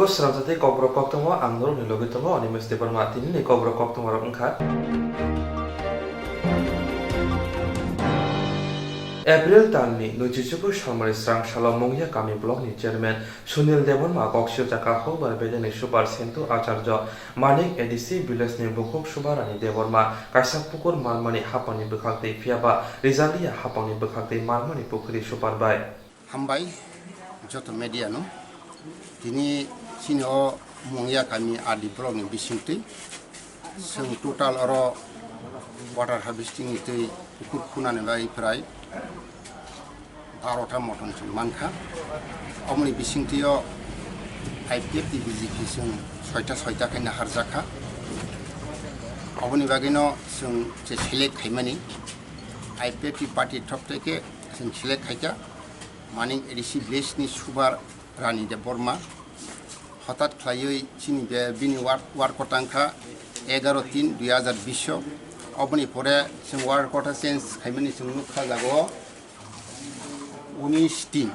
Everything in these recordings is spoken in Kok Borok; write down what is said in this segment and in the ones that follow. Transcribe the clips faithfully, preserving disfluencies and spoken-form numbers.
Srangsa tei kokborok koktwma ang norokni logi tongo, Animesh Debbarma. Tinini kokborok koktwmarok wngkha. April talni nwichichubu salmani srang salo Mungya kami blockni chairman Sunil Debbarma kok siljak Kahulbar bedeni super Sentu Acharya, Manik A D C village ni bukhuk Subarani Debbarma kaisa pukur malmani hapangni bwkhak twi, phiyaba rijaliya hapangni bwkhak twi malmani pukhri super bai. Hambai joto media no. Tini chini o Mungya kami R D block ni bisingtwi chwng total oro water harvesting ni twi pukur khunani bai prai barota moton chwng mankha. Omoni bisingtwi o I P F T B J P chwng soita soita khe naharjakha. Oboni bagwino chwng je select khaimani I P F T party thok tei khe chwng select khaikha. Manik A D C village ni Suba Rani Debbarma hotat khlaiwi chini be bini work, work kota wngkha egaro tin dui hazar bish o. Oboni pore chwng work kota change khaimani chwng nukha jaga o unis tin.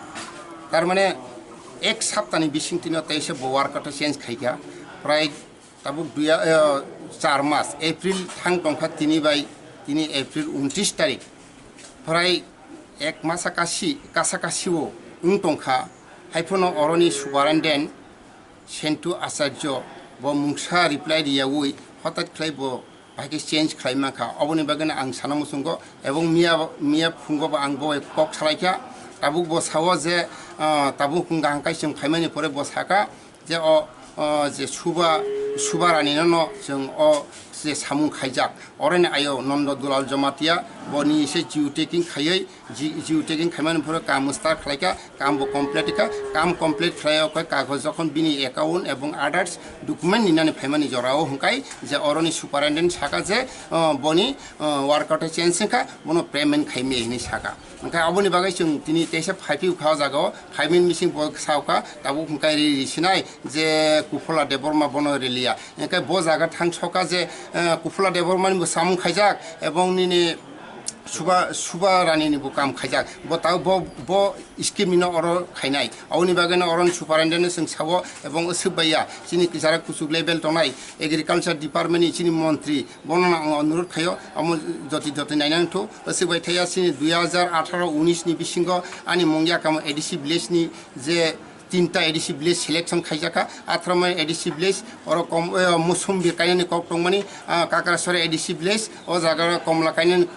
Tar mane ek saptani bisingtwino teisa bo work kota change khaikha. Prai tabuk dui, eh, char mas, April thang tongkha tini bai, tini April untris tarik. Prai ek masa kasi, kasa kasi o wng tongkha. Haiphano oroni superintendent Sentu Acharya bo mungsa reply riyawi hotat khlai bo bahai khe change khlai mankha. Oboni bagwino ang sana muchungo ebong miya, miya phungo bo ang bo kok salaikha. Tabuk bo sao je, ah, tabuk hwnka hwnkai chwng phaimani pore bo saka je o, o je Suba, Suba Rani no, no chwng o je samung khaijak. Oroni ayo Nondo Dulal Jamatia boni se geo tagging khaiwi, ge-, geo tagging khaimani phoro kam start khlaikha, kam bo complete kha, kam complete khlai o khe kagoj jokhon bini account ebong others document ninani phaimani jorao hwnkai je oroni superintendent saka je, o, boni, o, work kota change wngkha, bono payment khaimaya hinwi saka. Hwnkhe aboni bagwi chwng tini teisa phaiphikha o jagao, phaimani bising bo saokha, tabuk hwnkhe ri, ri sinai je Kuphula Debbarma bono riliya. Hwnkhe bo jaga thang soka je, eh, Kuphula Debbarmani bo samung khaijak ebong nini Suba, Suba Rani ni bo kam khaijak. Bo tao bo, bo scheme ni no oro khainai. Aboni bagwi no oro ni superintendent no chwng sao ebong swk bai ya chini kisara kuchuk level tongnai agriculture department ni chini montri bono no ang onurod khaio. Amo joti joti nainang thu swk bai thaya chini dui hazar atharo unis ni bisingo ani Mungya kamo A D C village ni je tinta A D C village selection khaijakha, Atharmai A D C village, oro kom, eh, Musumbir kainani kok tongmani, ah, Kakrasora A D C village, o jaga Komla kainani,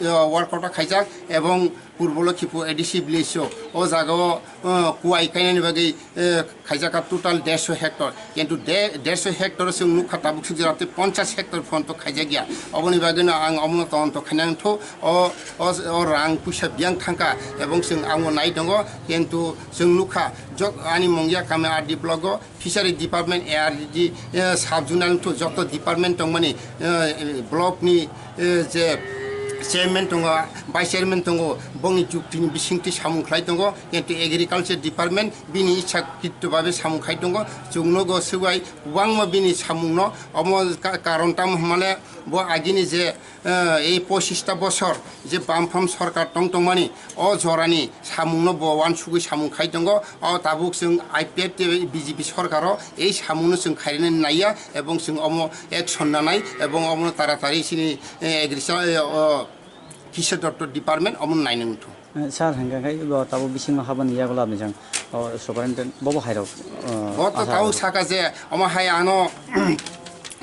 eh, work kota khaijak, ebong Purbo Lokhipur A D C village o, o jaga o, eh, kuai kainani bagwi, eh, khaijakha total dersho hectare, kintu de-, dersho hectare o chwng nukha tabuk suk jora tei ponchas hectare phon to khaijakya, oboni bagwi no ang omono tonto khainang thu. O, o, o rang puisa biyang thangkha ebong chwng amo nai tongo, kintu chwng nukha jok ani Mungya kami R D block o fishery department, A R D, eh, sub zonal to joto department tongmani, eh, block ni, eh, je chairman tongo, vice chairman tongo, bongni juktini bisingtwi samung khlai tongo, kintu agriculture department bini ichha kitto babe samung khai tongo, chwng nogo swbai kwbangma bini samungno, omo ka-, karon tamo hwnmale bo agini je eh, ei pochista bosor je Bamfront sorkar tong tongmani, o jorani samungno bo uansugwi samung khai tongo. O tabuk chwng I P F T B J P sorkaro ei samungno chwng khairina naiya ebong chwng omo action nanai ebong omono taratari chini, eh, agriculture, eh, o Kisa Dotto department omono nainwi wngthu. Eh, sir, hwnkhe khe bo tabuk bisingo habani yago labni jang, o, superintendent bobo hairok, o, bo to asa tabuk rok. Saka je, omo hai ano,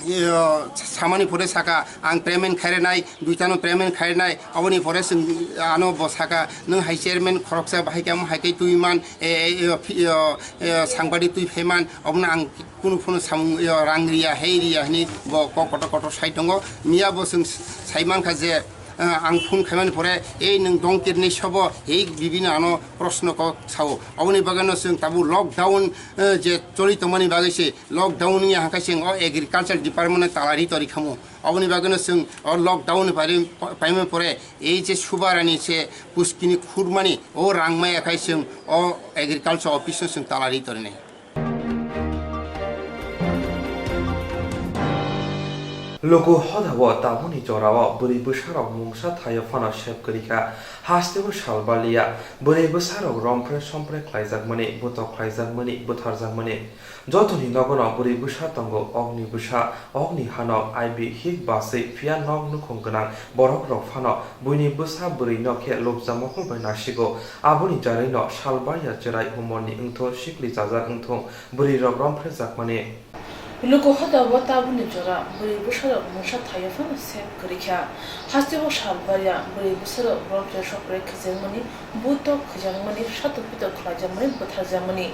iyo, samani pore saka, ang payment khairnai, duitano payment khairnai, oboni pore chwng ano bo saka, nwng hai chairman khoroksa bahai khe omo hai khe twi man, e, e, iyo, phi-, iyo, e, sangbadi twi phaiman, omono ang kunu phunu samung, iyo, rang riya, hei riya hwnwi bo kok kotor kotor sai tongo. Miya bo chwng sai mankha je, ah, ang phone khaimani pore, "Ei, nwng dongkirni sobo?" Hei bibino ano proshno kok sao. Aboni bagwino chwng tabuk lockdown, eh, je choli tongmani bagwi se, lockdown wngya hwnkhe chwng o agriculture department-no tala ri tori khamu. Aboni bagwino chwng o lockdown ni pari-, paimani pore, ei je Subarani se puskini khurmani, o rang maya khai chwng o agriculture office-no chwng tala ri torinai. Luku hodao tabukni jorao bwrwi bwsarok mungsa thaio phano sep kwrwi kha. Hasteo sal baliya bwrwi bwsarok rompre sompre khlaijakmani, butok khlaijakmani, butharjakmani. Jotoni nogono bwrwi bwsa tongo, okni bwsa, okni hanok, aibi hik baswi, phiya nok nukhung gwnang borokrok phano buini bwsa bwrwino khe lobjak mokol bai nasigo. Aboni jarwino sal baliya chwrai umorni wngthung, sikli chajak wngthung, bwrwirok romphrjakmani. Luku hodao tabukni jora bwrwi bwsarok mungsa thaio phano sep kwrwi kha. Hasteo sal baliya bwrwi bwsarok rompre sompre khejakmani, butok khejakmani, satok pitok khlaijakmani, butharjakmani.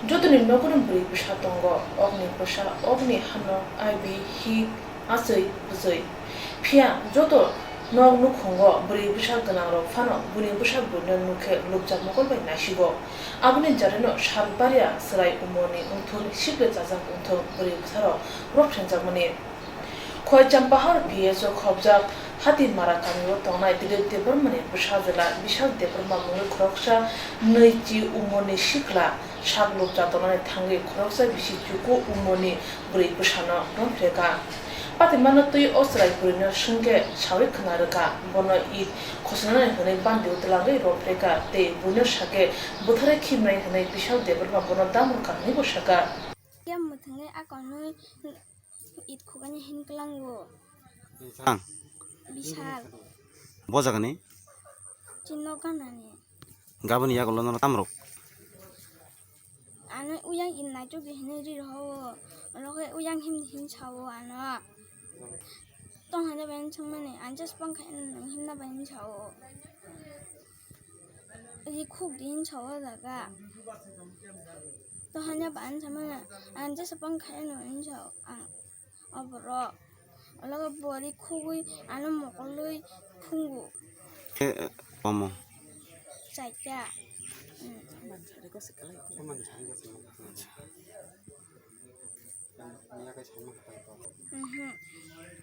Jotoni nogono bwrwi bwsa tongo, okni bwsa, okni hanok, aibi hik, achwi, bwchwi. Phiya joto nok nukhungo bwrwi bwsa gwnangrok phano buini bwsa bwrwino nukhe lobjak mokol bai nasigo. Aboni jarwino sal baliya chwrai umorni wngthung, sikle chajak wngthung, bwrwi bwsarok rophrenjakmani. Khowai Champahar P S o khobjak Hatimara kamio tongnai Dilip Debbarmani bwsajwla Bishal Debbarma mungwi khoroksa nwi chi umorni sikla sak lobjak tongnani thangwi khoroksa bisi chuku umorni bwrwi bwsano romphre kha. Patimano twi o chwrai bwrwino swngkhe saui khna rwkha, bono it khosnani hwnwi bandio twlangwi romphre kha tei buino sakhe butharwi khimnai hwnwi Bishal Debbarma bono damrwkha hwnwibo sakha. Yang mwthangwi akonwi it khugani hin klango. Ang. Bishal. Bo jagani? Chino ganani. Gaboni yagulo nono tamrok. Ano uyang in naituk di hinwi ri roho. Rohe uyang him hin sao ano. Tong hanya ben changmani anjas pang khain himna ben sao. Ri khuk di hin sao jaga. Tong hanya ben changmani anjas pang khain hin sao. Ang. Aborok. Ologo bori khugwi ano mokolwi phungo. E, e, omo. Chaita. Mm. Mhm.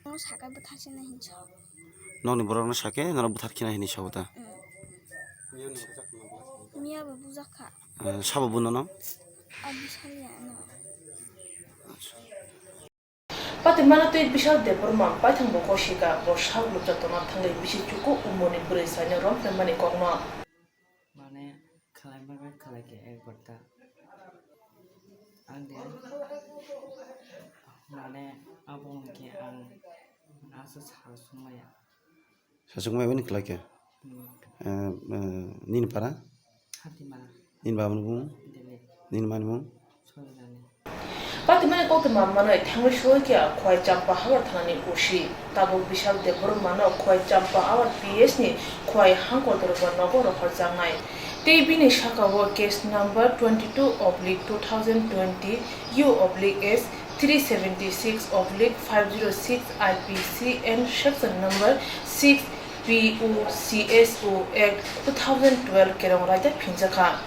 Omo saka bwtharsina hinsa. Nokni borokno sake, norok bwthar khina hinwi sao ta? Mm. Miya bo bujak kha. Eh, sabo bunono? Abi saliya ano. Acha. Patimano tei Bishal Debbarma baithang bo kosika, bo sak lobjak tongna thangwi bisi chuku umorni bwrwi saino romphemani kokno. Mane khlai bagwi khlai khe ekbar ta. Ang de mane abo hwnkhe ang asa sal sumaya. Sasuk mai bini khlai khe. Hmm. Eh, eh, nini para? Hatimara. Nini babani bung? Delhi. Nini mani bung? Soyunani. Patimani koktwma manwi thangwi soi khe Khowai Champahar thanani O C. Tabuk Bishal Debbarmano Khowai Champahar P S ni Khowai hangkor dorbar nogo rohorjaknai. Tei bini saka-o case number twenty two oblique two thousand twenty U oblique S three seventy six oblique five zero six I P C and section number six P O C S O Act two thousand twelve kerong raida phinjakha.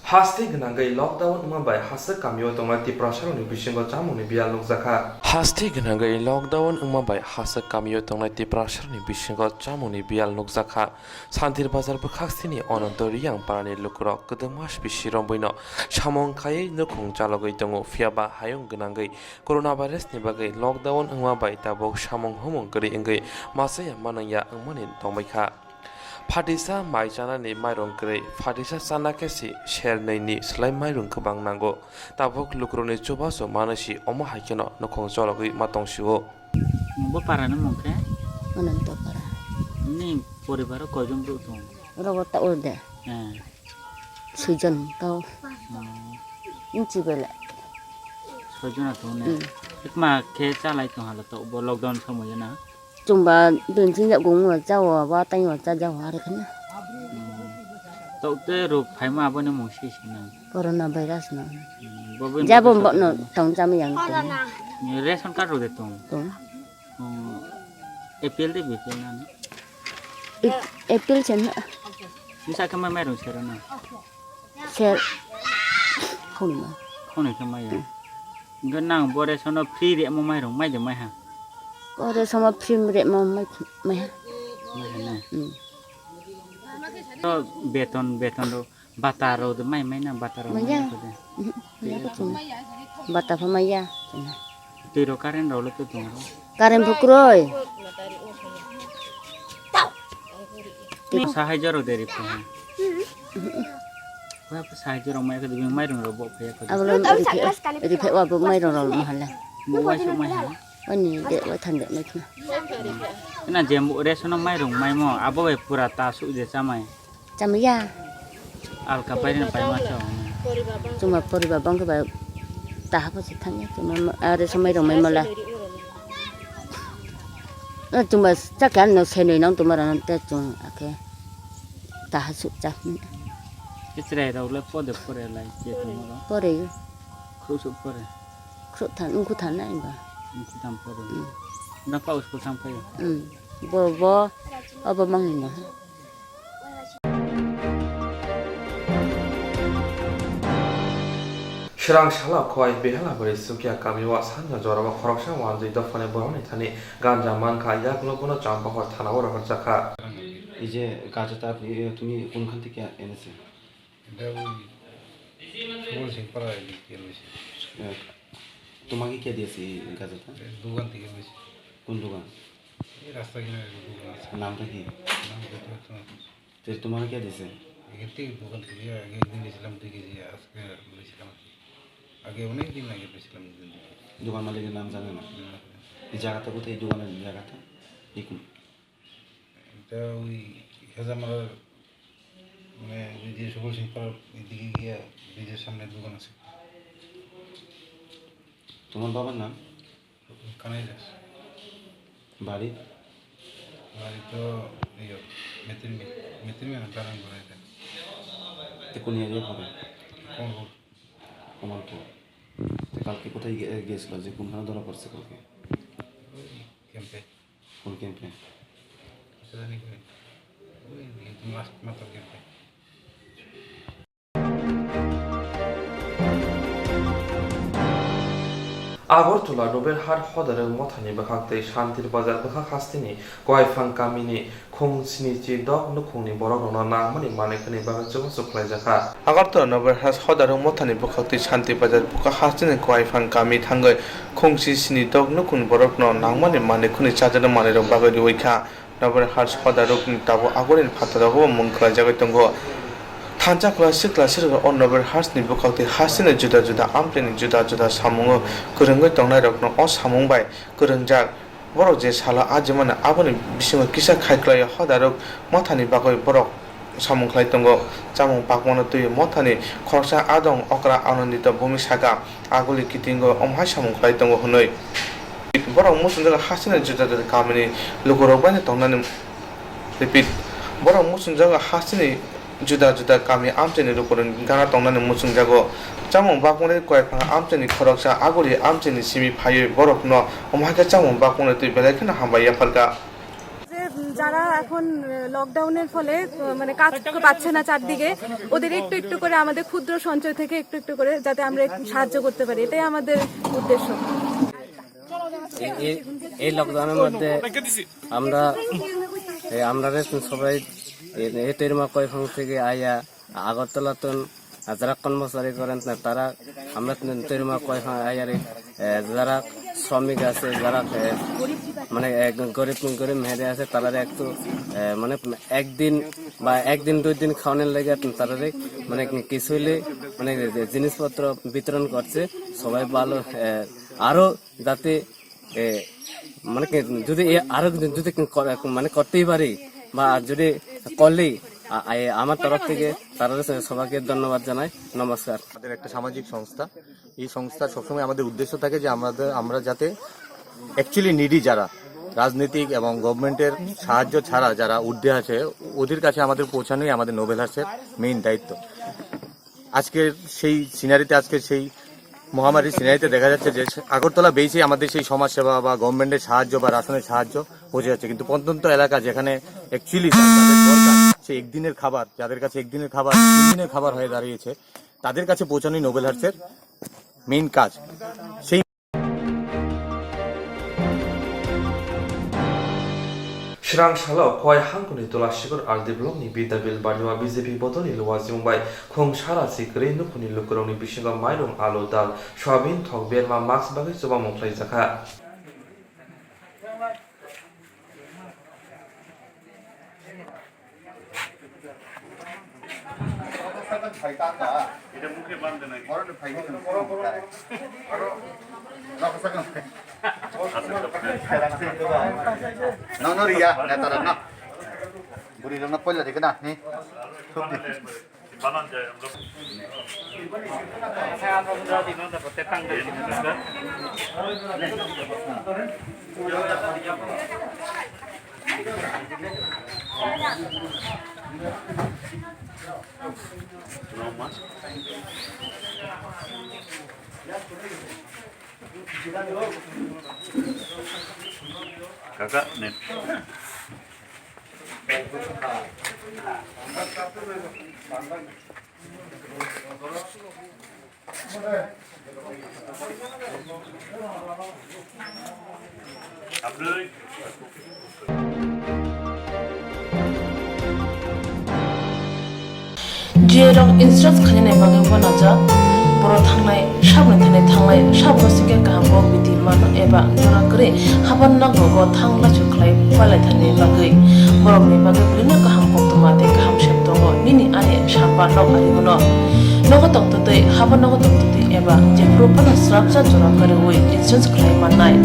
Haste gwnangwi lockdown wngma bai haswk kamio tongnai Tiprasarokni bisingo chamungni biyal nukjakha. Haste gwnangwi lockdown wngma bai haswk kamio tongnai Tiprasarokni bisingo chamungni biyal nukjakha. Santir Bazar bwkhaksini Ononto Riyang parani lukurok kwdwma bisi romwino samung khaiwi nukhung chalogwi tongo, phiyaba hayung gwnangwi coronavirus ni bagwi lockdown wngma bai tabuk samung humung kwrwi wngwi machaya manangya wngmani tongbaikha. Phatisa mai chanani mairung kwrwi, phatisa chana khe si ser nwi ni slai mairung kwbang nango. Tabuk lukurokni chubachu manwi si omo hai kheno nukhung chologwi ma tongsio. Bo para ni mung khe? Ananto para. Ni poribar o koijon borok tongo? Rogo ta urde. Eh. Soijon tao. Hmm. Inchi bele. Soijon a tongo ne? Hmm. Ekma khe chalai tong hala to bo lockdown somoyo na? Chumba bensin ya gung wa cha wa wa tai wa cha ja wa re khana. Hmm. To te ruk phaima aboni mung si si na? Corona virus no. Hmm, bo ben Jabo ko bo no sakha tong chama yang tong. Ni ration card rok de tong? Tong. Hmm. A P L de B P L na ni? A P L chen na. Ni sa khe mai mai rong sero na? Ser. Khoni ma. Khoni khe mai ya. Hingke nang bo ration no free rimo mairung mai de mai ha? O ration o free rimo mai, mai ha. Mai ha na? Hmm. To beton, beton ro Bata rok de mai mai na, bata rok mai Maya. Ko de. Mhm. Maya ko chung. Bata pha maya. Twi rok current rok le to tong ro. Current phukroi. Sahai jaro de ri phu. Wa sahai jaro mai ko de mai rong ro bo phe ko. Ablo ri phe, ri phe wa bo mai rong ro mahala. Bo wa su mai ha. Ani de wa than de mai khna. Na jem resono mai rong mai mo abo bai pura ta su je chamai. Chamaya. Alka pairina paima chao. Chuma poriba bangke ba taha pho se thangya chuma ma-, are somai rong mai mala. Eh, chuma chakya no senoi nang chuma rana te chung ake taha suk cha. Kichrai rok le pode pore lai che tongro. Pore. Khru suk pore. Khru than, ungku than na imba. Ungku than pore. Hmm. Na pa usku than pore. Hmm. Bo, bo, abo mangni na. Srang sala khowai Behelabari Sukia kamio sanja jorao khoroksa wanjwi dophani borokni thani ganja mankha, yakno bono Champakha thanao rohorjakha. এই যে গাঁজাটা আপনি, তুমি কোনখান থেকে এনেছেন? এটা ওই সুবল সিং পাড়া এদিক থেকে লইছি। আহ, তোমাকে কে দিয়েছে এই গাঁজাটা? এটা দোকান থেকে লইছি। কোন দোকান? এই রাস্তা কিনারে একটা দোকান আছে। নামটা কি? নাম বলতে পারছি না। তো তোমাকে কে দিয়েছে? এখান থেকে দোকান থেকে আগে একদিন নিয়েছিলাম দুই কেজি, আজকে লইছিলাম আর কি। আগে অনেক দিন আগে লইছিলাম দুই কেজি। দোকান মালিকের নাম জানে না? না। এই জায়গাটা কোথায়? এই দোকানের জায়গাটা? এই কোন? এটা ওই হেজামারা, মানে, ওই যে সুবল সিং পাড়ার ওইদিকে গিয়া ব্রিজের সামনে দোকান আছে। তোমার বাবার নাম? কানাই দাস। বাড়ি? বাড়ি তো এই মেতির মে-, মেতির মেয়ে না, দালান ঘর এটা। তো কোন এরিয়া পড়ে? কমলপুর। কমলপুর। তো কালকে কোথায় গে-, গিয়েছিল? যে কোনখানে ধরা পড়ছে কালকে? ওই ক্যাম্পে। কোন ক্যাম্পে? সেটা জানি কই। ওই একদম লাস্ট মাথার ক্যাম্পে। Agartala Nobelhar hodarwk mothani bwkhak tei Shantir Bazar bwkhak hasteni Koiphang kamini khung snichi dok nukhungni borokrokno nangmani manwi khwnwi bagwi chubachu khlaijakha. Agartala Nobelhar hodarwk mothani bwkhak tei Shantir Bazar bwkhak hasteni Koiphang kami thangwi khung sni sni dok nukhungni borokno nangmani manwi khwnwi chajaknai manwirok bagwi rwui kha. Nobel Hearts hodarwkni tabuk agorni phataro mung khlaijagwi tongo. Thansa kwlai swkla swrwkno o Nobel Hearts ni bwkhak tei hasteni juda juda amchaini juda juda samungo kwrwngwi tongnairokno o samung bai kwrwngjak. Borok je salo ajimani aboni bisingo kisa khai kwlaio hodarwk mothani bagwi borok samung khlai tongo. Chamung pakmano twi mothani khoroksa adong okra Anandito Bhumi saka. Aguli kitingo omo hai samung khlai tongo hwnwi. Borok muchungjak hasteni juda juda kamini lukurok bai tongnani, repeat, borok muchungjak hasteni juda juda kami amchaini lukurok gana tongnani muchungjago. Chamung bakmani Koiphang amchaini khoroksa Aguli amchaini simi phaiwi borokno omo hai khe chamung bakmani twi belai kheno hambai yapharkha. যে, উম, যারা এখন, আহ, লকডাউনের ফলে, আহ, মানে কাজ পাচ্ছে না চারদিকে, ওদের একটু একটু করে আমাদের ক্ষুদ্র সঞ্চয় থেকে একটু একটু করে যাতে আমরা একটু সাহায্য করতে পারি, এটাই আমাদের উদ্দেশ্য। এই, এই, এই লকডাউনের মধ্যে আমরা, এই আমরা রে সবাই এই, এই তৈরি মা কয় ফাং থেকে আয়া আগরতলা তো যারা কর্মচারী করেন না, তারা আমরা তৈরি মা কয় ফাং আয়া রে, এ, যারা শ্রমিক আছে, যারা, এ, মানে এক গরিব, গরিব মেয়েদের আছে, তারা একটু, এ, মানে একদিন বা একদিন দুই দিন খাওয়ানোর লেগে তারা মানে কিছু হইলে মানে জিনিসপত্র বিতরণ করছে। সবাই ভালো, এ, আরো যাতে, এ, মানে কি, যদি এ আরো যদি কর-, মানে করতেই পারি বা যদি করলেই আ-, আ-, আমার তরফ থেকে তাদের সবাইকে ধন্যবাদ জানাই। নমস্কার। আমাদের একটা সামাজিক সংস্থা, এই সংস্থার সবসময় আমাদের উদ্দেশ্য থাকে যে আমাদের, আমরা যাতে অ্যাকচুয়ালি নিডি যারা রাজনৈতিক এবং গভর্নমেন্টের সাহায্য ছাড়া যারা ঊর্ধ্বে আছে, ওদের কাছে আমাদের পৌঁছানোই আমাদের নোবেল হার্টসের মেইন দায়িত্ব। আজকের সেই সিনারিতে, আজকের সেই মহামারীর সিনারিতে দেখা যাচ্ছে যে আগরতলা বেসে আমাদের সেই সমাজসেবা বা গভর্নমেন্টের সাহায্য বা রাশনের সাহায্য পৌঁছে যাচ্ছে, কিন্তু প্রত্যন্ত এলাকা যেখানে অ্যাকচুয়ালি তাদের দরকার, সেই একদিনের খাবার, যাদের কাছে একদিনের খাবার তিন দিনের খাবার হয়ে দাঁড়িয়েছে, তাদের কাছে পৌঁছানোই নোবেল হার্টসের মেইন কাজ। সেই Srang salo Khowai hangkoni Tulasikhor R D block ni Bidyabil bario B J P bodolni luwajimung bai khung sara si kwrwi nukhungni lukurokni bisingo mairung, alu, dal, soyabin, thok, berma, mask bagwi chubamung khlaijakha. No, no, Ria, neta na. Buri rok na poila dikhe na, ni. Thuk di. Kakak, net. G A rok insurance khainani bagwi uanajak. Borok thangnai sabni thani thangnai sabno sikhe kaham kok biti mano eba jora kwrwi haban nogo bo thang lachu khlai palai thani bagwi. Borokni bagwi belino kaham koktwma tei kaham sep tongo nini ani samba nok ari bono. Nogo tongtwtwi haban nogo tongtwtwi eba jephuru phano srapsa jora kwrwi insurance khlai mannai.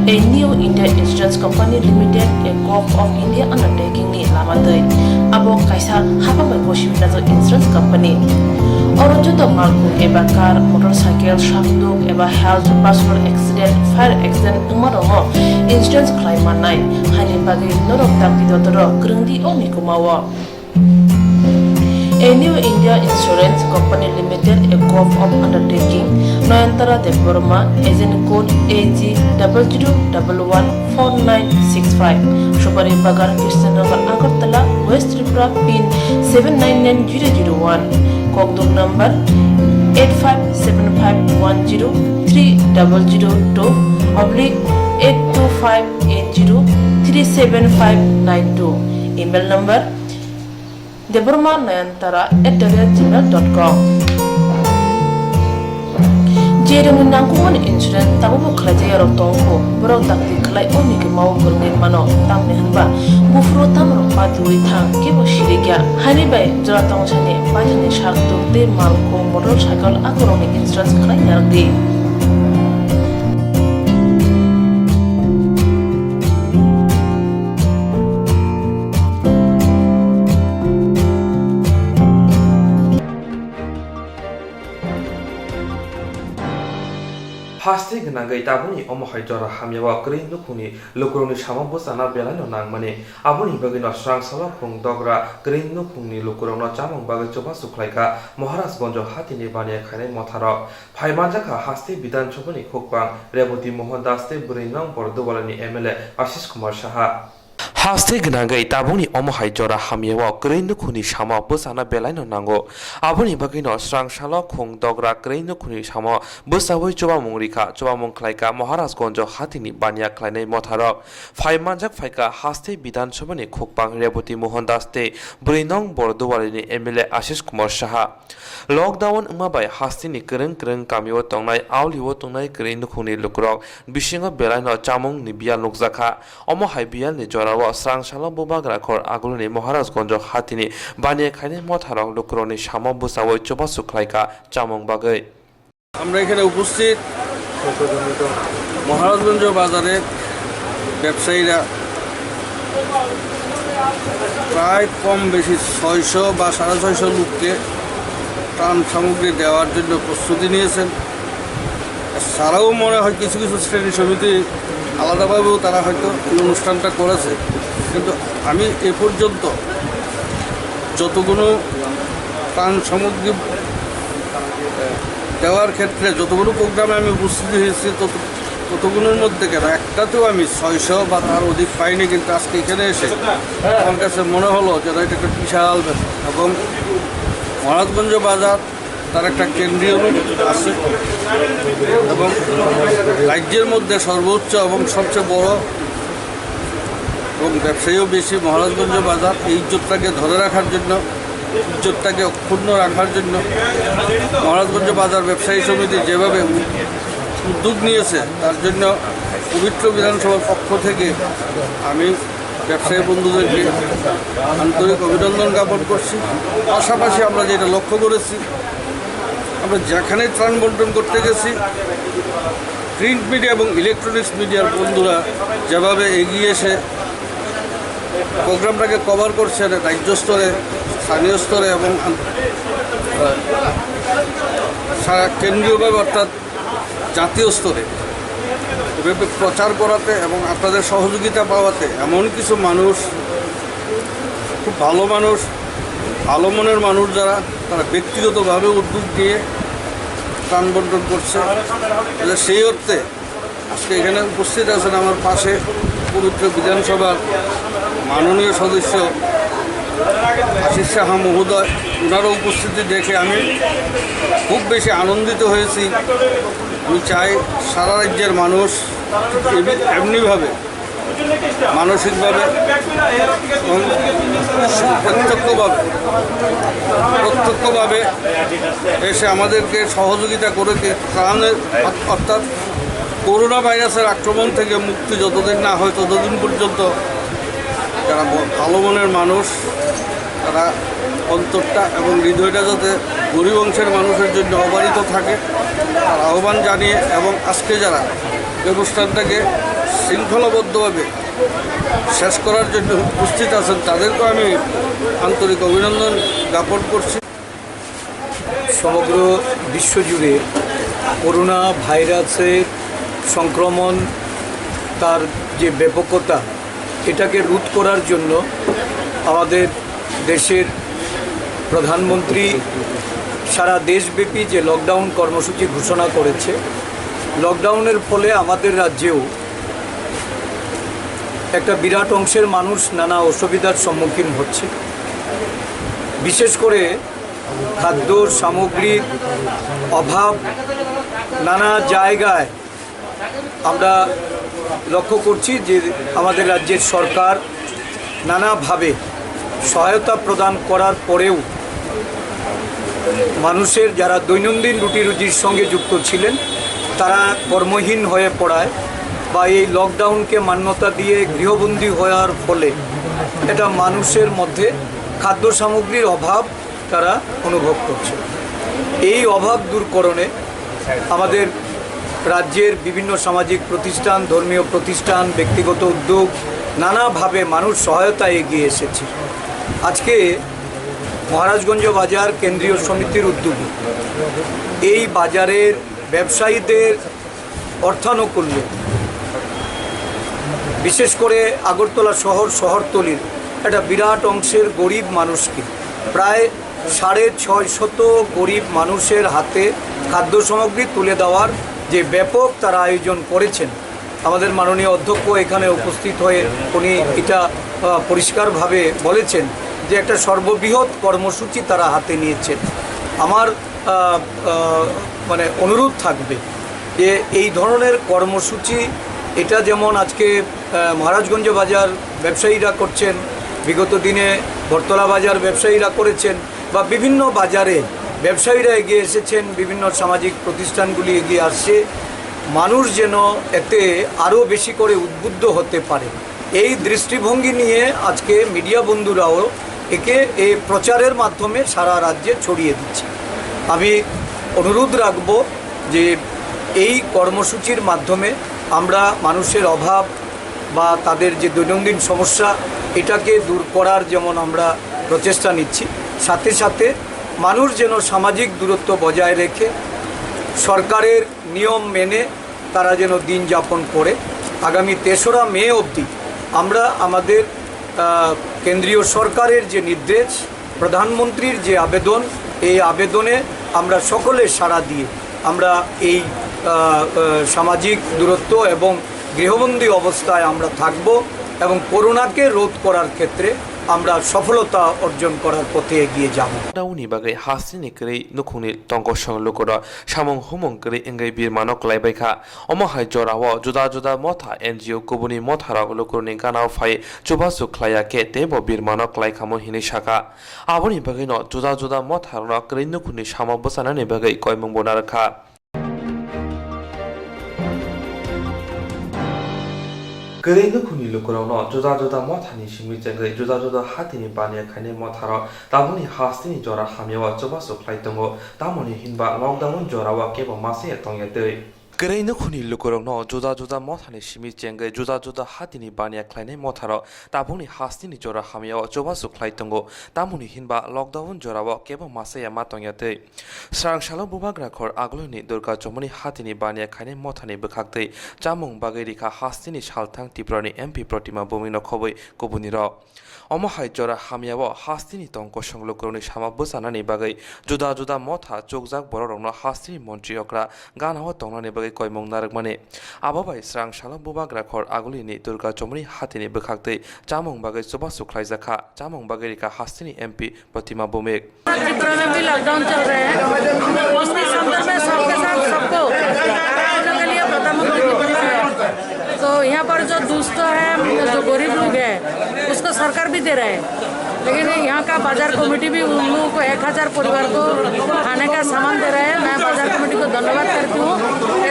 A New India Insurance Company Limited, a Gov of India undertaking ni lama twi. Abo kaisa hapang bai gosi wngjak insurance company. Oro joto malkhung eba car, motorcycle, sakduk eba health, personal accident, fire accident wngma rokno insurance khlai mannai. Haini bagwi norok dakti dotoro kwrwng di o mikuma o. A New India Insurance Company Limited, a Gov of undertaking, Nayantara Debbarma, agent code A G double zero double one four nine six five, Supari Bagan, Krishnanagar, Agartala, West Tripura, pin seven nine nine zero zero one, kokduk number eight five seven five one zero three double zero two oblique eight two five eight zero three seven five nine two, email number debbarma nayantara at the rate gmail dot com. Jerokni nangkukmani insurance tabukbo khlaijak yarok tongkho, borok dakti khlai o mikima o kwrwngwi mano, tamni hwnba buphuru tamrok patiui thang kebo sirikya. Haini bai jora tongsani paithakni sak tuk tei malkhung motorcycle akorokni insurance khlai narwkdi. Haste gwnangwi tabukni omo hai jora hamyao kwrwi nukhungni lukurokni samo bwchana belaino nangmani. Aboni bagwino srang salo khung dogra kwrwi nukhungni lukurokno chamung bagwi chubachu khlaikha Maharajganjo hatini baniya khainai motharok. Phaimanjakha haste Bidhan Sabhani khukpang Reboti Mohan Das tei bwrwi nong Borduwalani M L A Ashish Kumar Saha. Haste gwnangwi tabukni omo hai jora hamyao kwrwi nukhungni samo bwchana belaino nango. Aboni bagwino srang salo khung dogra kwrwi nukhungni samo bwchaui chubamung rikha, chubamung khlaikha Maharajganjo hatini baniya khlainai motharok. Phaimanjak phaikha haste Bidhan Sabhani khukpang Reboti Mohan Das tei bwrwi nong Borduwalini M L A Ashish Kumar Saha. Lockdown wngma bai hasteni kwrwng kwrwng kamio tongnai, aulio tongnai kwrwi nukhungni lukurok bisingo belaino chamungni biyal nukjakha. Omo hai biyalni jorao srang salo bubagra khor agulini Maharajganjo hatini baniya khainai motharok lukurokni samo bwchaui chubachu khlaikha chamung bagwi. আমরা এখানে উপস্থিত মহারাজগঞ্জ বাজারের ব্যবসায়ীরা প্রায় কম বেশি ছয়শো বা সাড়ে ছয়শো লোককে ত্রাণ সামগ্রী দেওয়ার জন্য প্রস্তুতি নিয়েছেন। এছাড়াও মনে হয় কিছু কিছু শ্রেণী সমিতি আলাদাভাবেও তারা হয়তো এই অনুষ্ঠানটা করেছে, কিন্তু আমি এ পর্যন্ত যতগুলো ত্রাণ সামগ্রী, আহ, দেওয়ার ক্ষেত্রে যতগুলো প্রোগ্রামে আমি উপস্থিত হয়েছি, তত-, ততগুলোর মধ্যে কেন একটাতেও আমি ছয়শো বা তার অধিক পাইনি, কিন্তু আজকে এখানে এসে আমার কাছে মনে হলো যে এটা একটা বিশাল ব্যাপার। এবং মহারাজগঞ্জ বাজার তার একটা কেন্দ্রীয় রূপ আছে এবং রাজ্যের মধ্যে সর্বোচ্চ এবং সবচেয়ে বড় এবং ব্যবসায়ীও বেশি। মহারাজগঞ্জ বাজার এই ইজ্জতটাকে ধরে রাখার জন্য, ইজ্জতটাকে অক্ষুণ্ণ রাখার জন্য মহারাজগঞ্জ বাজার ব্যবসায়ী সমিতি যেভাবে উদ্যোগ নিয়েছে, তার জন্য পবিত্র বিধানসভার পক্ষ থেকে আমি ব্যবসায়ী বন্ধুদেরকে আন্তরিক অভিনন্দন জ্ঞাপন করছি। পাশাপাশি আমরা যেটা লক্ষ্য করেছি, আমরা যেখানে ত্রাণ বন্টন করতে গেছি, প্রিন্ট মিডিয়া এবং ইলেকট্রনিক্স মিডিয়ার বন্ধুরা যেভাবে এগিয়ে এসে প্রোগ্রামটাকে কভার করছেন রাজ্য স্তরে, স্থানীয় স্তরে এবং আন-, সারা কেন্দ্রীয়ভাবে, অর্থাৎ জাতীয় স্তরে এভাবে প্রচার করাতে এবং আপনাদের সহযোগিতা পাওয়াতে এমন কিছু মানুষ, খুব ভালো মানুষ, ভালো মনের মানুষ যারা, তারা ব্যক্তিগতভাবে উদ্যোগ নিয়ে ত্রাণ বন্টন করছে। তাহলে সেই অর্থে আজকে এখানে উপস্থিত আছেন আমার পাশে পবিত্র বিধানসভার মাননীয় সদস্য আশিস সাহা মহোদয়, ওনারও উপস্থিতি দেখে আমি খুব বেশি আনন্দিত হয়েছি। আমি চাই সারা রাজ্যের মানুষ এমনি-, এমনিভাবে মানসিকভাবে এবং প্রত্যক্ষভাবে, প্রত্যক্ষভাবে এসে আমাদেরকে সহযোগিতা করে কে-, ত্রাণের, অর্থাৎ করোনা ভাইরাসের আক্রমণ থেকে মুক্তি যতদিন না হয়, ততদিন পর্যন্ত যারা ব-, ভালো মনের মানুষ, তারা অন্তরটা এবং হৃদয়টা যাতে গরিব অংশের মানুষের জন্য অবারিত থাকে, তার আহ্বান জানিয়ে এবং আজকে যারা এই অনুষ্ঠানটাকে শৃঙ্খলাবদ্ধভাবে শেষ করার জন্য উপস্থিত আছেন, তাদেরকেও আমি আন্তরিক অভিনন্দন জ্ঞাপন করছি। সমগ্র বিশ্বজুড়ে করোনা ভাইরাসের সংক্রমণ, তার যে ব্যাপকতা, এটাকে রোধ করার জন্য আমাদের দেশের প্রধানমন্ত্রী সারা দেশব্যাপী যে লকডাউন কর্মসূচি ঘোষণা করেছে, লকডাউনের ফলে আমাদের রাজ্যেও একটা বিরাট অংশের মানুষ নানা অসুবিধার সম্মুখীন হচ্ছে। বিশেষ করে খাদ্য সামগ্রীর অভাব নানা জায়গায় আমরা লক্ষ্য করছি যে আমাদের রাজ্যের সরকার নানাভাবে সহায়তা প্রদান করার পরেও মানুষের যারা দৈনন্দিন রুটি রুজির সঙ্গে যুক্ত ছিলেন, তারা কর্মহীন হয়ে পড়ায় বা এই লকডাউনকে মান্যতা দিয়ে গৃহবন্দী হওয়ার ফলে এটা মানুষের মধ্যে খাদ্য সামগ্রীর অভাব তারা অনুভব করছে। এই অভাব দূরকরণে আমাদের রাজ্যের বিভিন্ন সামাজিক প্রতিষ্ঠান, ধর্মীয় প্রতিষ্ঠান, ব্যক্তিগত উদ্যোগ নানাভাবে মানুষ সহায়তায় এগিয়ে এসেছে। আজকে মহারাজগঞ্জ বাজার কেন্দ্রীয় সমিতির উদ্যোগে এই বাজারের ব্যবসায়ীদের অর্থানুকূল্যে, বিশেষ করে আগরতলা শহর, শহরতলির একটা বিরাট অংশের গরিব মানুষকে, প্রায় সাড়ে ছয় শত গরিব মানুষের হাতে খাদ্য সামগ্রী তুলে দেওয়ার যে ব্যাপক তারা আয়োজন করেছেন, আমাদের মাননীয় অধ্যক্ষ এখানে উপস্থিত হয়ে উনি এটা, আহ, পরিষ্কারভাবে বলেছেন যে একটা সর্ববৃহৎ কর্মসূচি তারা হাতে নিয়েছেন। আমার, আহ, আহ, মানে অনুরোধ থাকবে যে এই ধরনের কর্মসূচি, এটা যেমন আজকে, আহ, মহারাজগঞ্জ বাজার ব্যবসায়ীরা করছেন, বিগত দিনে বটতলা বাজার ব্যবসায়ীরা করেছেন, বা বিভিন্ন বাজারে ব্যবসায়ীরা এগিয়ে এসেছেন, বিভিন্ন সামাজিক প্রতিষ্ঠানগুলি এগিয়ে আসছে, মানুষ যেন এতে আরও বেশি করে উদ্বুদ্ধ হতে পারে। এই দৃষ্টিভঙ্গি নিয়ে আজকে মিডিয়া বন্ধুরাও একে এই প্রচারের মাধ্যমে সারা রাজ্যে ছড়িয়ে দিচ্ছে। আমি অনুরোধ রাখব যে এই কর্মসূচির মাধ্যমে আমরা মানুষের অভাব বা তাদের যে দৈনন্দিন সমস্যা, এটাকে দূর করার যেমন আমরা প্রচেষ্টা নিচ্ছি, সাথে সাথে মানুষ যেন সামাজিক দূরত্ব বজায় রেখে সরকারের নিয়ম মেনে তারা যেন দিন যাপন করে। আগামী তেসরা মে অবধি আমরা আমাদের, আহ, কেন্দ্রীয় সরকারের যে নির্দেশ, প্রধানমন্ত্রীর যে আবেদন, এই আবেদনে আমরা সকলে সাড়া দিয়ে আমরা এই, আহ, আহ, সামাজিক দূরত্ব এবং গৃহবন্দী অবস্থায় আমরা থাকব এবং করোনাকে রোধ করার ক্ষেত্রে আমরা সফলতা অর্জন করার পথে এগিয়ে যাব। Lockdown ni bagwi hasteni kwrwi nukhungni tongkosong lukurok samung humung kwrwi wngwi birmano kwlaibaikha. Omo hai jorao juda juda motha, N G O, kubuni motharok lukurokni ganao phai chubachu khlaiya khe teibo birmano kwlaikhamu hinwi sakha. Aboni bagwino juda juda motharokno kwrwi nukhungni samo bwchanani bagwi koimungbo narwkha. Kwrwi nukhungni lukurokno juda juda mothani simi chengwi juda juda hatini baniya khainai motharok tabukni hasteni jora hamyao chubachu khlai tongo, tamoni hinba lockdown jorao kebo masaya tongya twi. Kwrwi nukhungni lukurokno juda juda mothani simi chengwi juda juda hatini baniya khlainai motharok tabukni hasteni jora hamyao chubachu khlai tongo, tamoni hinba lockdown jorao kebo masaya ma tongya twi. Srang salo bubagra khor agulini Durga Chomoni hatini baniya khainai mothani bwkhaktwi chamung bagwi rikha hasteni salthang Tiprani M P Protima Bhowmik no khobwi kubunirok. Omo hai jora hamyao hasteni tongkosong lukurokni sama bwchanani bagwi juda juda motha chukjak borokrokno hasteni montri okra ganao tongnani bagwi koimung narwkmani. Abo bai srang salo bubagra khor agulini Durga Chomoni hatini bwkhaktwi chamung bagwi chubachu khlaijakha, chamung bagwi rikha hasteni M P Protima Bhowmik. Tripura में भी लॉकडाउन चल रहे हैं, उसके संदर्भ में सबके साथ सबको खड़ा होने के लिए प्रधानमंत्री को बोला है। तो यहाँ पर जो दुष्ट है, जो गरीब लोग है, उसको सरकार भी दे रहा है, लेकिन यहाँ का बाजार कमेटी भी उन लोगों को एक हज़ार परिवार को खाने का सामान दे रहा है। मैं बाजार कमेटी को धन्यवाद करती हूँ।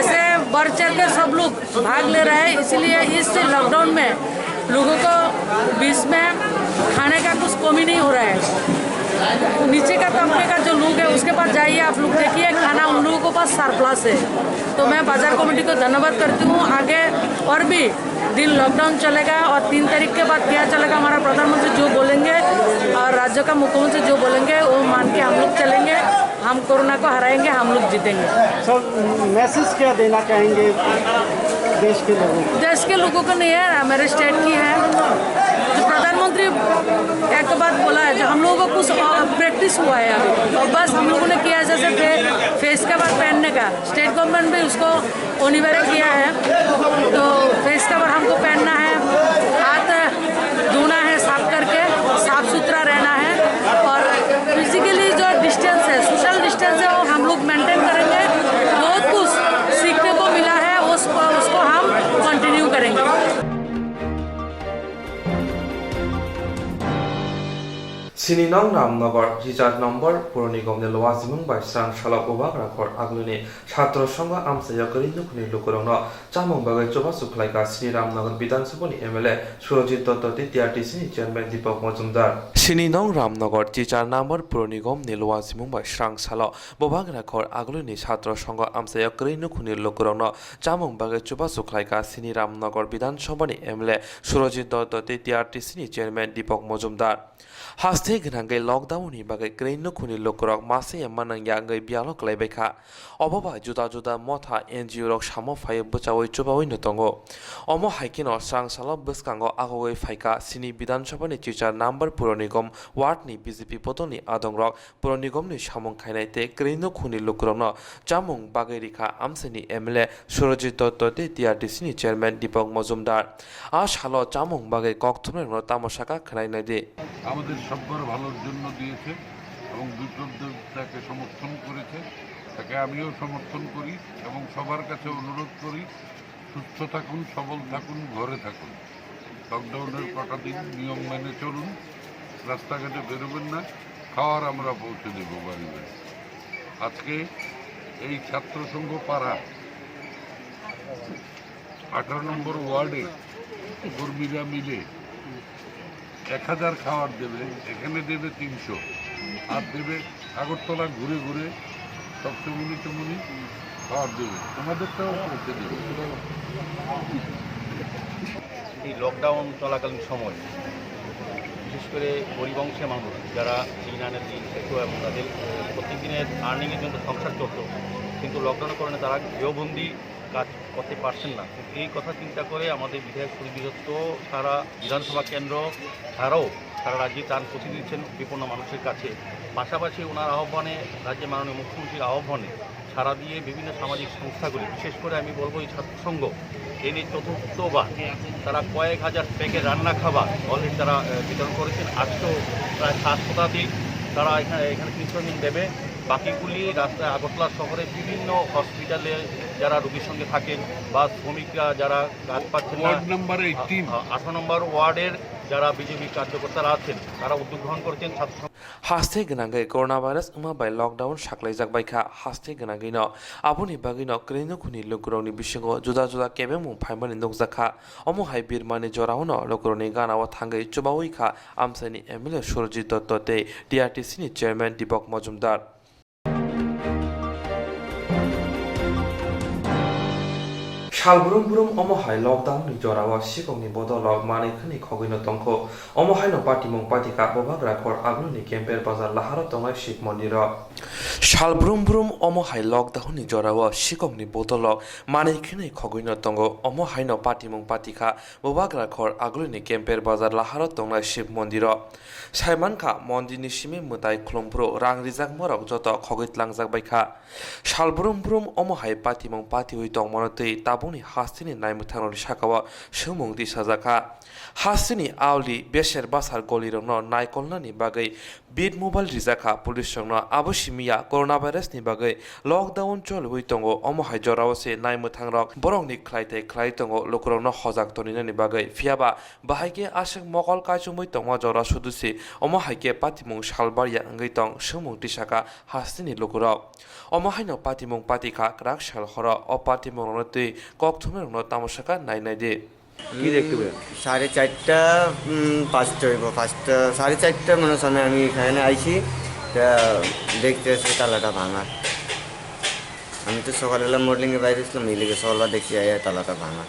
ऐसे बढ़ चढ़ के सब लोग भाग ले रहा है, इसीलिए इस लॉकडाउन में लोगों को बीच में खाने का कुछ कमी नहीं हो रहा है। नीचे का तबके का जो लोग है, उसके पास जाइए, आप लोग देखिए, खाना उन लोगों के पास सरप्लस है। तो मैं बाजार कमेटी को धन्यवाद करती हूँ। आगे और भी दिन लॉकडाउन चलेगा और तीन तारीख के बाद क्या चलेगा, हमारा प्रधानमंत्री जो बोलेंगे और राज्य का मुख्यमंत्री जो बोलेंगे, वो मान के हम लोग चलेंगे। हम कोरोना को हराएंगे, हम लोग जीतेंगे। सर, मैसेज क्या देना चाहेंगे देश के लोगों को? देश के लोगों को नहीं है, मेरे स्टेट की है। जो प्रधानमंत्री एक बात बोला है, जो हम लोगों को कुछ, अ, प्रैक्टिस हुआ है अभी, और बस हम लोगों ने किया है जैसे फे-, फेस कवर पहनने का, स्टेट गवर्नमेंट भी उसको अनिवार्य किया है। तो फेस कवर हमको पहनना है, हाथ धोना है साफ करके, साफ सुथरा रहना है और फिजिकली जो डिस्टेंस है, सोशल डिस्टेंस है, वो हम लोग मेंटेन करेंगे। बहुत कुछ सीखने को मिला है, उसको, उसको हम कंटिन्यू करेंगे। Sini nong Ramnagar, chichar number puroni gomni loa simung bai srang salo bubagra khor agulini Chhatro Sangho amchaio kwrwi nukhungni lukurokno chamung bagwi chubachu khlaikha Sini Ramnagar Bidhan Sabhani M L A Surajit Dotto tei T R T C ni Chairman Deepak Majumdar. Sini nong Ramnagar chichar number puroni gomni loa simung bai srang salo bubagra khor agulini Chhatro Sangho amchaio kwrwi nukhungni lukurokno chamung bagwi chubachu khlaikha Sini Ramnagar Bidhan Sabhani M L A Surajit Dotto tei T R T C ni Chairman Deepak Majumdar. Haste gwnangwi lockdown ni bagwi kwrwi nukhungni lukurok masaya manang ya wngwi biyalo kwlaibaikha. Obo bai juda juda motha N G O rok samo phaiwi bwchaui chubaui no tongo. Omo hai kheno srang salo bwskango agogwi phaikha Sini Bidhan Sabha ni chichar number puroni gom ward ni B J P bodol ni adong rok puroni gom ni samung khainai tei kwrwi nukhungni lukurokno chamung bagwi rikha amchaini M L A Surajit Dotto tei T R T C ni Chairman Deepak Majumdar. A salo chamung bagwi kok thumnairokno tamo saka khwnai naidi. আমাদের সব্বার ভালোর জন্য দিয়েছে এবং বিপ্লব দেব তাকে সমর্থন করেছে, তাকে আমিও সমর্থন করি এবং সবার কাছে অনুরোধ করি, সুস্থ থাকুন, সবল থাকুন, ঘরে থাকুন। লকডাউনের কটা দিন নিয়ম মেনে চলুন, রাস্তাঘাটে বেরোবেন না, খাওয়ার আমরা পৌঁছে দেব বাড়ি বাড়ি। আজকে এই ছাত্র সংঘ পাড়া আঠারো নম্বর ওয়ার্ডে কর্মীরা মিলে এক হাজার খাওয়ার দেবে, এখানে দেবে তিনশো, আর দেবে আগরতলা ঘুরে ঘুরে সব চমুনি চমুনি খাওয়ার দেবে, তোমাদেরটাও পৌঁছে দেবে। এই লকডাউন চলাকালীন সময় বিশেষ করে গরিব অংশের মানুষ যারা দিন আনে দিন খেত এবং তাদের, আহ, প্রত্যেক দিনের আর্নিংয়ের জন্য সংসার চলতো, কিন্তু লকডাউনের কারণে তারা গৃহবন্দী কাজ করতে পারছেন না। এই কথা চিন্তা করে আমাদের বিধায়ক সুরজিৎ দত্ত সারা বিধানসভা কেন্দ্র ছাড়াও সারা রাজ্যে ত্রাণ পৌঁছে দিচ্ছেন বিপন্ন মানুষের কাছে। পাশাপাশি ওনার আহ্বানে, রাজ্যের মাননীয় মুখ্যমন্ত্রীর আহ্বানে সারা দিয়ে বিভিন্ন সামাজিক সংস্থাগুলি, বিশেষ করে আমি বলবো এই ছাত্র সংঘ, এই নিয়ে চতুর্থবার তারা কয়েক হাজার প্যাকেট রান্না খাবার অলরেডি তারা, আহ, বিতরণ করেছেন। আজকেও প্রায় সাত শতাধিক তারা এখানে, এখানে কৃষ্ণদিন দেবে। বাকিগুলি রাস্তায় আগরতলা শহরের বিভিন্ন হসপিটালে যারা রোগীর সঙ্গে থাকেন বা শ্রমিকরা যারা কাজ পাচ্ছেন না, ওয়ার্ড নাম্বার এইটিন। আ-, আ-, আঠারো নম্বর ওয়ার্ডের যারা বিজেপি কার্যকর্তারা আছেন, তারা উদ্যোগ গ্রহণ করেছেন ছাত্র Haste gwnangwi coronavirus wngma bai lockdown saklaijak baikha. Haste gwnangwino aboni bagwino kwrwino khuni lukurokni bisingo juda juda kebengmung phaimani nukjakha. Omo hai birmani jorao no lukurokni ganao thangwi chubawi kha amchaini M L A Surjit Dotto tei D R T C ni chairman Dipok Mojumdar. Sal brum brum omo hai lockdown ni jorao sikokni bodol rok manwi khwnwi khogwino tongkho. Omo haino patimung patikha Bubagra khor agulini Kemper bazar laharo tongnai Shiv mondiro. Sal brum brum omo hai lockdown ni jorao sikokni bodol rok manwi khwnwi khogwino tongo. Omo haino patimung patikha Bubagra khor agulini Kemper bazar laharo tongnai Shiv mondiro. Saimankha mondirni simi mwtai khulumphuru rang rijakmarok joto khogwi tlangjak baikha. Sal brum brum omo hai patimung patiwi tongmano twi tabukni hasteni naimwthangrokni sakao swngmung tisajakha. Hasteni auli beser basar golirokno naikolnani bagwi bit mobile rijakha police rokno. Abo simiya coronavirus ni bagwi lockdown choliwi tongo, omo hai jorao se naimwthangrok borokni khlai tei khlai tongo lukurokno hojak toninani bagwi. Phiyaba bahai khe aswk mokol kaichomwi tongma jora sudu se, omo hai khe patimung salbar ya wngwi tong swngmung tisakha hasteni lukurok. Omo haino patimung patikha kwrak sal horo. O patimungrokno twi kokthumnairokno tamo sakha nai nai di. কি দেখতে পেলেন? সাড়ে চারটা, উম, পাঁচটা হইব, পাঁচটা, সাড়ে চারটা মনে হয় সময় আমি এখানে আইছি, তা দেখতে আসলে তালাটা ভাঙা। আমি তো সকালবেলা মডেলিংয়ে বাইরে ছিলাম, এই লেগে সকালবেলা দেখছি আইয়া তালাটা ভাঙা।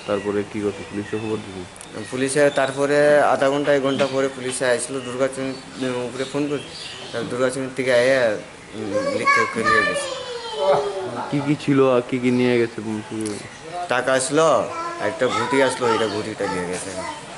তারপরে কি করছে? পুলিশে খবর দিছে? পুলিশে তারপরে আধা ঘন্টা, এক ঘন্টা পরে পুলিশে আইছিল, দুর্গাচন্দ্র উপরে ফোন করে, তারপর দুর্গাচন্দ্র থেকে আইয়া উম, লিখতে ওকে নিয়ে গেছে। কি কি ছিল আর কি কি নিয়ে গেছে? উম, কি টাকা আসলো, একটা ঘুটি আসলো, এটা ঘুটিটা নিয়ে গেছে।